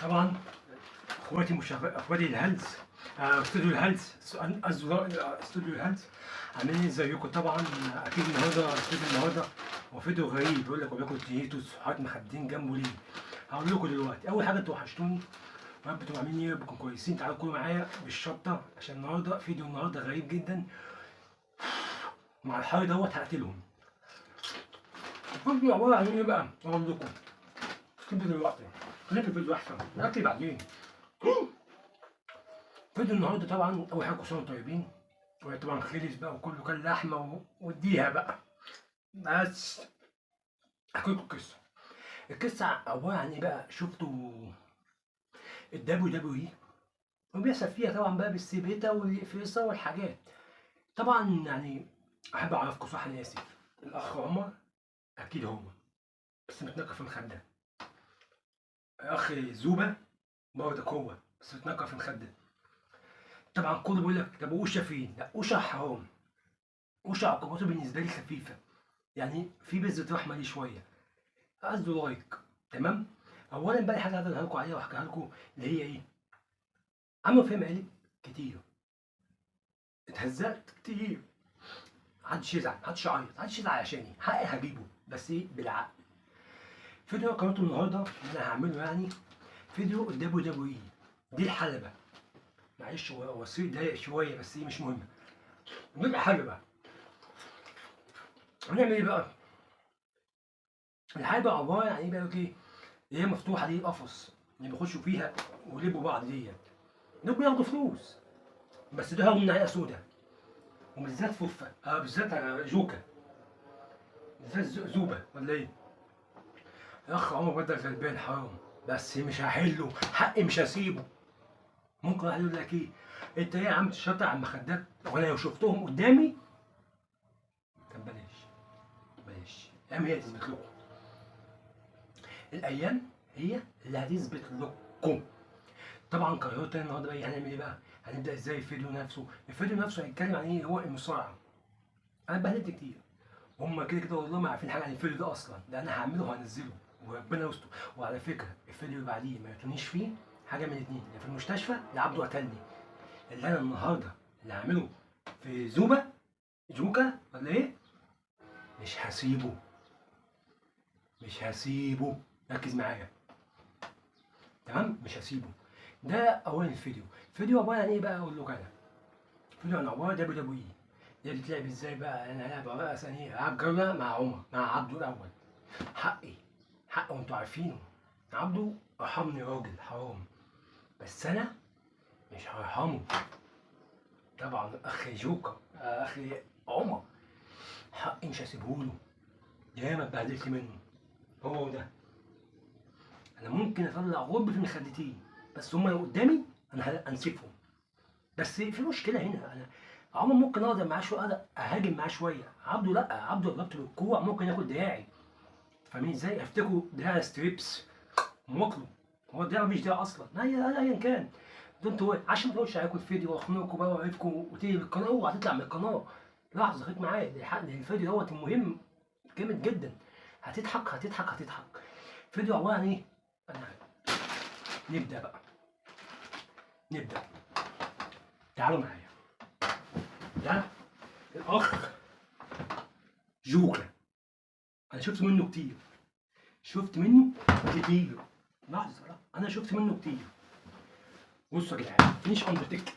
طبعا اخواتي اخواتي الهلس، استوديو الهلس، استوديو الهلس عاملين ازيكم؟ طبعا اكيد النهارده استوديو النهارده هو فيديو غريب، بيقول لك هو بياكل دوريتوس وحاطط مخدين جنبه ليه؟ هقول لكم دلوقتي. اول حاجة انتوا وحشتوني، يا رب تبقوا عاملين ايه، بكم كويسين. تعالوا كلوا معايا بالشطه عشان النهارده فيديو النهارده غريب جدا مع الحر دوت هقتلهم. الفيديو عبارة عن ايه بقى؟ اقول لكم سيب دلوقتي، خلينا في الفيديو احسن، الاكل بعدين. فيديو النهارده طبعا اول حاجة كل سنة وانتم طيبين، وطبعا خلص بقى وكله كان لحمه واديها بقى. بس احكي لكم القصة. القصة عبارة عن ايه بقى؟ شفتوا ال WWE وبيحصل فيها طبعا بقى بالسبيته والفيصه والحاجات. طبعا يعني احب اعرفكم، صح انا اسف، الاخ عمر اكيد هو بس متنكر في مخده، اخ زوبه برضك هو بس متنكر في مخده. طبعا كله بيقول لك طب اوشا فين؟ لا اوشا حرام، اوشا عقوبته بالنسبة لي خفيفة، يعني في بذرة رحمه ليه شوية. عايز like تمام. اولا بقى الحاجة اللي هقولها لكم عليها واحكيها لكم اللي هي ايه؟ عملوا فيها مقالب كتير، اتهزقت كتير، محدش يزعل، محدش يعيط، محدش يزعل عشاني، حقي هجيبه بس ايه؟ بالعقل. فيديو قناته النهارده اللي انا هعمله يعني فيديو ال WWE دي الحلبة. معلش هو الصيت ضايق شوية بس ايه مش مهم. دي الحلبة هنعمل ايه بقى؟ الحلبة عبارة عن ايه بقى؟ ايه اللي هي مفتوحة دي، قفص اللي بيخشوا فيها ويلبوا بعض ديت، دول بياخدوا فلوس بس ده هاخدوا من عيقه سودا، وبالذات فوفا، بالذات جوكا، بالذات زوبه ولا ايه؟ يا اخ عمر بدل غلبان حرام، بس مش هحله حقي، مش هسيبه. ممكن واحد يقول لك ايه؟ انت ايه يا عم تشطر على المخدات؟ وانا لو شفتهم قدامي طب بلاش بلاش، الايام هي تثبت لكم، الايام هي اللي هتثبت لكم. طبعا قررت تاني النهارده بقى هنعمل ايه بقى؟ هنبدا ازاي الفيديو نفسه؟ الفيديو نفسه هيتكلم عن ايه؟ هو المصارعة. انا اتبهدلت كتير، هما كده كده والله ما عارفين حاجة عن الفيديو ده اصلا، ده انا هعمله وهنزله وربنا يستر. وعلى فكرة الفيديو اللي بعديه ما يعطونيش فيه حاجة من اتنين، يا في المستشفى يا عبده قتلني. اللي انا النهارده اللي هعمله في زوبه جوكا ولا ايه؟ مش هسيبه، مش هسيبه، ركز معايا تمام؟ مش هسيبه. ده اولا الفيديو. الفيديو عبارة عن ايه بقى؟ اقول لكم انا الفيديو عن عبارة WWE دي بتتلعب ازاي بقى. انا هلعب بقى مثلا ايه؟ هلعب جولة مع عمر، مع عبده الاول. حقي حقه وانتوا عارفينه، عبده رحمني راجل حرام، بس انا مش هرحمه. طبعا اخي جوكر، اخي عمر، حقي مش هسيبهوله، ياما اتبهدلت منه هو ده. انا ممكن اطلع غرب في مخدتين بس هما لو قدامي انا هنسفهم. بس في مشكلة هنا، انا عمر ممكن اقدر معاه شوية، اقدر اهاجم معاه شوية. عبده لا، عبده ضربته بالكوع ممكن ياخد دراعي، فاهمين ازاي؟ افتكروا دراع strips واكله، هو الدراع مش دراع اصلا، ايا كان. ده انتوا عشان ما اطولش عليكم الفيديو واخنقكم بقى واعرفكم وتيجي بالقناة، اوعى تطلع من القناة لحظة، خليك معايا الفيديو دوت المهم جامد جدا، هتضحك هتضحك هتضحك. فيديو عبارة عن ايه؟ انا نبدا بقى، نبدا. تعالوا معايا. ده الاخ جوكا، انا شفت منه كتير، شفت منه كتير، لحظة، انا شفت منه كتير. بصوا يا جدعان، finish اندرتيكر،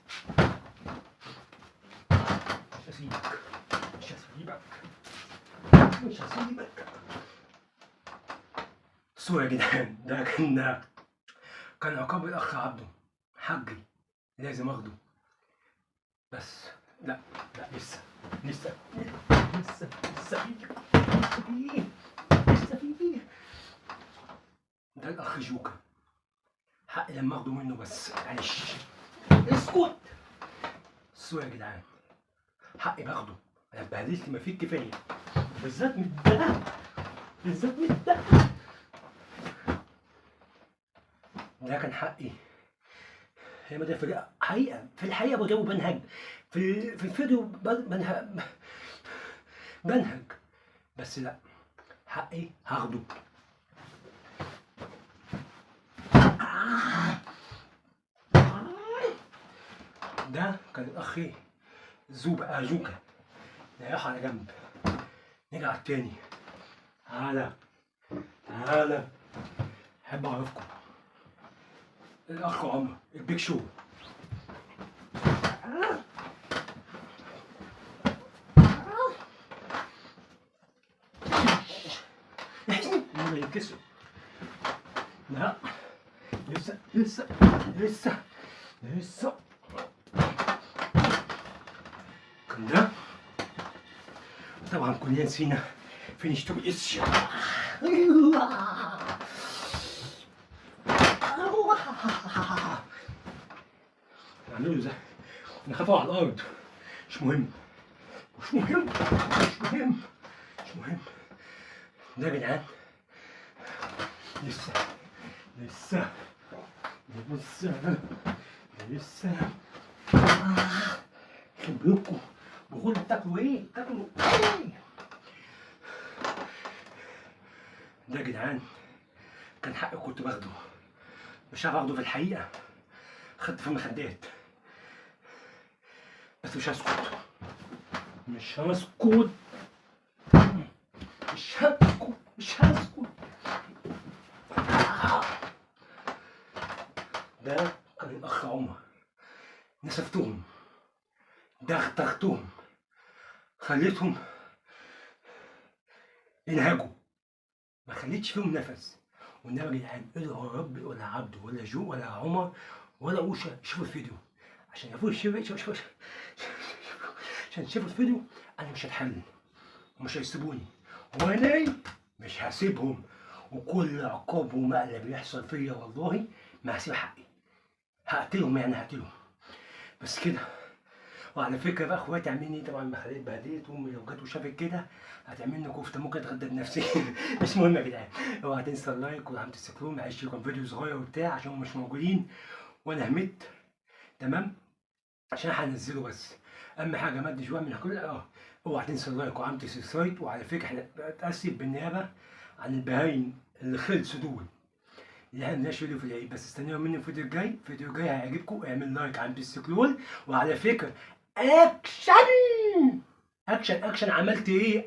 مش هسيبك، مش هسيبك، مش هسيبك. بصوا يا جدعان، ده كان عقاب الاخ عبده، حقي لازم اخده. بس لا لا، لسه لسه لسه لسه فيه، لسه فيه. ده الاخ جوكا، حقي لما اخده منه بس. معلش اسكت. بصوا يا جدعان، حقي باخده، انا اتبهدلت ما فيه الكفاية، بالذات من ده، بالذات من ده. ده كان حقي. هي ما ده في الحقيقة، في الحقيقة بجاوب بنهج في الفيديو بنهج، بس لا حقي هاخده. ده كان الاخ ايه؟ زوبا جوكا. نريحه على جنب. نيجي على التاني. تعالى تعالى، احب اعرفكم الاخ عمر البيك شو. ما يتكسر. لا لسه لسه لسه لسه. كان ده طبعا كلنا نسينا finish to اتش. نعمله ده، نخافه على الارض. مش مهم مش مهم مش مهم مش مهم. ده يا جدعان لسه لسه لسه لسه. يخرب بيوتكم، بقول بتاكلوا ايه؟ بتاكلوا ايه؟ ده يا جدعان كان حقي كنت باخده، مش عارف اخده في الحقيقة، خدت في المخدات، بس مش هسكت مش هسكت مش هسكت مش هسكت. ده كان الأخ عمر. نسفتهم، دغدغتهم، خليتهم ينهجوا، ما خليتش فيهم نفس. والنبي يا جدعان ادعوا ربي ولا عبده ولا جو ولا عمر ولا اوشا شوفوا الفيديو عشان يشوفوا عشان يشوفوا الفيديو. انا مش هتحل ومش هيسيبوني، وانا مش هسيبهم، وكل عقاب ومقلب يحصل فيا والله ما هسيب حقي، هقتلهم يعني هقتلهم بس كده. وعلى فكرة بقى اخواتي عاملين ايه؟ طبعا ما خليت بهدلت امي لو جت وشافت كده هتعمل لي كفته، ممكن اتغدى بنفسي. مش مهم يا جدعان، اوعى تنسى ال like وعم تسكرون. معلش كان فيديو صغير وبتاع عشان هم مش موجودين وانا همت، تمام؟ عشان هنزله بس. اهم حاجة ما اديش من كل اوعى تنسى ال like وعم subscribe. وعلى فكرة احنا بتاسف بالنيابة عن البهايم اللي خلصوا دول اللي احنا ملناش فيديو في العيد، بس استنوا مني الفيديو الجاي، الفيديو الجاي هيعجبكم. اعمل like عند السكلول. وعلى فكرة action action action، عملت ايه؟